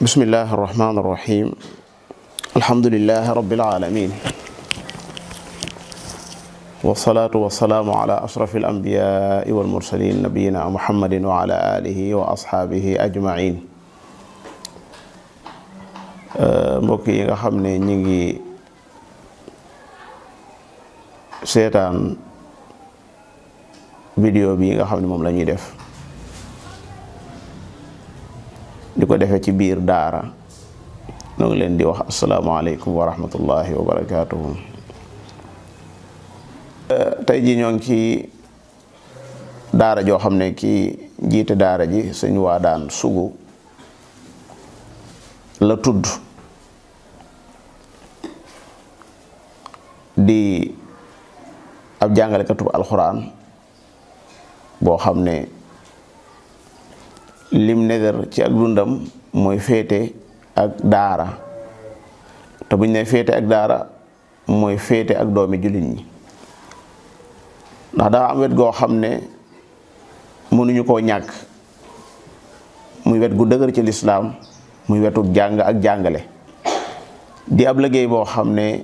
bismillahi irrahmani irrahim alhamdulilahi rabilalamin wasalaatu wasalaamu ala ashrafi alambiyai walmursalin nabiyina muhammadin wa ala alihi wa ashaabihi ajmain mbokk yi nga xam ne ñi ngi seetaan vidéo bi nga xam ne moom la ñuy def di ko defee ci biir daara ñoo ngi leen di wax asalaamaaleykum wa rahmatullahi wa barakaatuhu. tey ji ñoo ngi ci daara joo xam ne kii jiite daara ji sëñ Waadaan Sugu la tudd, di ab jàngalekatub alxuraan boo xam ne lim negar ci ak dundam mooy féete ak daara, te buñ ne féete ak daara mooy féete ak doomi jullit ñi, ndax daa am wet goo xam ne mënuñu koo ñàkk, muy wet gu dëgër ci lislaam, muy wetu jàng ak jàngale, di ab liggéey boo xam ne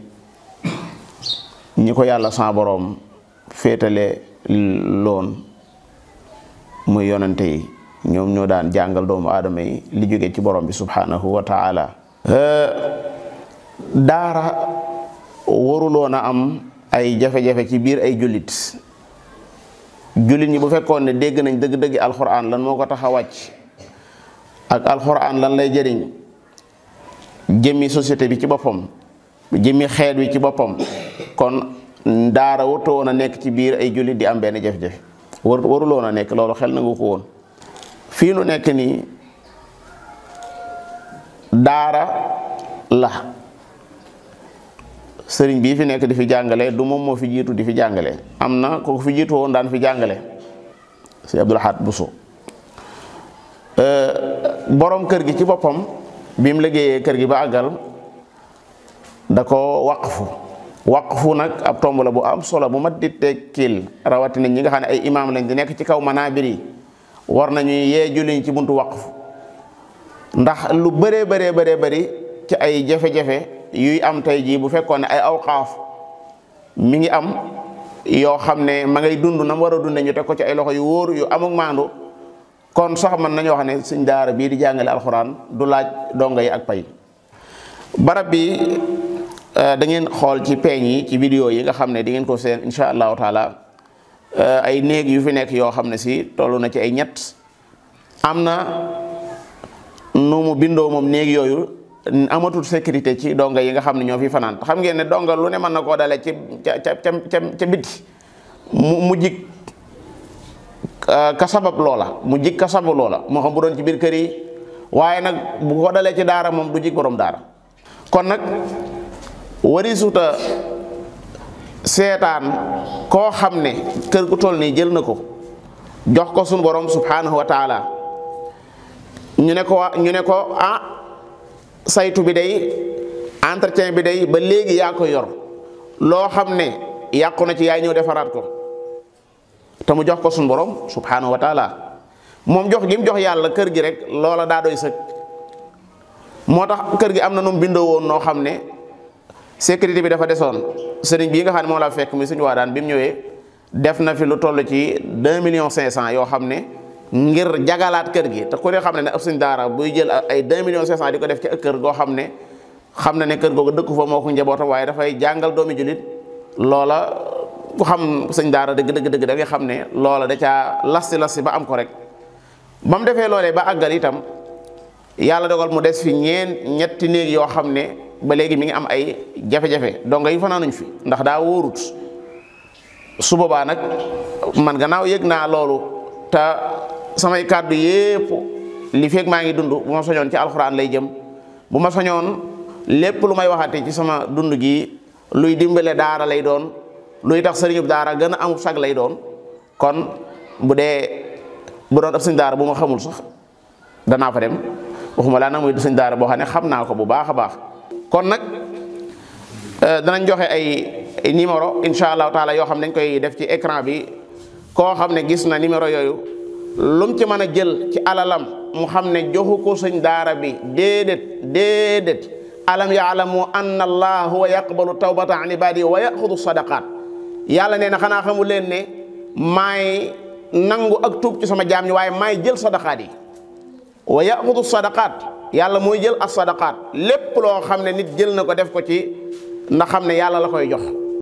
ñi ko yàlla sa boroom féetale loon muy yonante yi ñoom ñoo daan jàngal doomu aadama yi li jóge ci borom bi subhanahu wa taala. daara waruloon a am ay jafe-jafe ci biir ay jullit ñi bu fekkoon ne dégg nañ dëgg-dëggi alxuraan lan moo ko tax a wàcc ak alxuraan lan lay jëriñ jëmmi société bi ci boppam, jëmmi xeet wi ci boppam, kon daara warutoon a nekk ci biir ay jullit di am benn jafe-jafe, waruloon a nekk loolu xel nangu ko woon. fii nu nekk nii daara la sëriñ bii fi nekk di fi jàngale du moom moo fi jiitu di fi jàngale, am na ko fi jiitu woon daan fi jàngale si Abdul Ahad Buso. borom kër gi ci boppam bi mu liggéeyee kër gi ba àggal da ko waqfu nag ab tomb la bu am solo bu mat di tekkil rawatina ñi nga xam ne ay imaam lañ di nekk ci kaw manaabir yi, war nañuy yee julliñ ci buntu waqf, ndax lu bëree bëri ci ay jafe-jafe yuy am tey jii bu fekkoon ne ay awqaaf mi ngi am yoo xam ne ma ngay dund na mu war a dunde ñu teg ko ci ay loxo yu wóor yu amuk maandu, kon sax man nañoo xam ne suñ daara bii di jàngale alxuraan du laaj donga yi ak pay. barab bi da ngeen xool ci peeñ yi ci vidéo yi nga xam ne di ngeen ko seen insha allahu taala, ay néeg yu fi nekk yoo xam ne si toll na ci ay ñett, am na nu mu bindoo moom néeg yooyu amatul sécurité ci donga yi nga xam ne ñoo fi fanaan. xam ngeen ne donga lu ne mën na koo dale ci ca biti mu jik ka sabab loola, moo xam bu doon ci biir kër yi, waaye nag bu ko dalee ci daara moom du jik borom daara. kon nag wari suta seetaan koo xam ne kër gu toll nii jël na ko jox ko sunu borom subhanahu wa taala, ñu ne ko saytu bi day, entretien bi day ba léegi yaa ko yor, loo xam ne yàqu na ci yaay ñëw defaraat ko, te mu jox ko sunu borom subhanahu wa taala. moom jox gi mu jox yàlla kër gi rek loola daa doy sëkk. moo tax kër gi am na nu mu bindoo woon noo xam ne sécurité bi dafa desoon. sëriñ bii nga xam ne moom laa fekk muy suñu Waadaan bi mu ñëwee def na fi lu toll ci 2,500,000 yoo xam ne ngir jagalaat kër gi, te ku ne xam ne ab suñ daara buy jël ay 2,500,000 di ko def ci kër goo xam ne ne kër googu dëkku fa moo ko njabootam, waaye dafay jàngal doomi jullit, loola ku xam sëñ daara dëgg da nga xam ne loola da caa lasti ba am ko rek. ba mu defee loolee ba àggal itam yàlla dogal mu des fi ñetti néeg yoo xam ne ba léegi mi ngi am ay jafe-jafe, donga yi fanaanuñ fi ndax daa wóorut. su boobaa nag man gannaaw yëg naa loolu te samay kàddu yépp li fekk maa ngi dund bu ma soñoon ci alxuraan lay jëm, bu ma soñoon lépp lu may waxate ci sama dund gi luy dimbale daara lay doon, luy tax sëriñub daara gën a amub sag lay doon. kon bu doon ab sëñ daara bu ma xamul sax danaa fa dem, waxuma laa nag muy sëñ daara boo xam ne xam naa ko bu baax a baax. kon nag danañ joxe ay numéro insha allahu taala yoo xam ne dañ koy def ci écran bi, koo xam ne gis na numéro yooyu lum ci mën a jël ci alalam mu xam ne joxu ko sëñ daara bi déedéet alam yaalamu anna allah huwa yaqbalu tawbata an ibadihi wa yaxudu sadaqat yàlla nee na xanaa xamu leen ne maay nangu ak tuub ci sama jaam ñi waaye maay jël sadaqaat yi wa yaxudu sadaqat yàlla mooy jël as sadaqaat lépp loo xam ne nit jël na ko def ko ci ndax xam ne yàlla la koy jox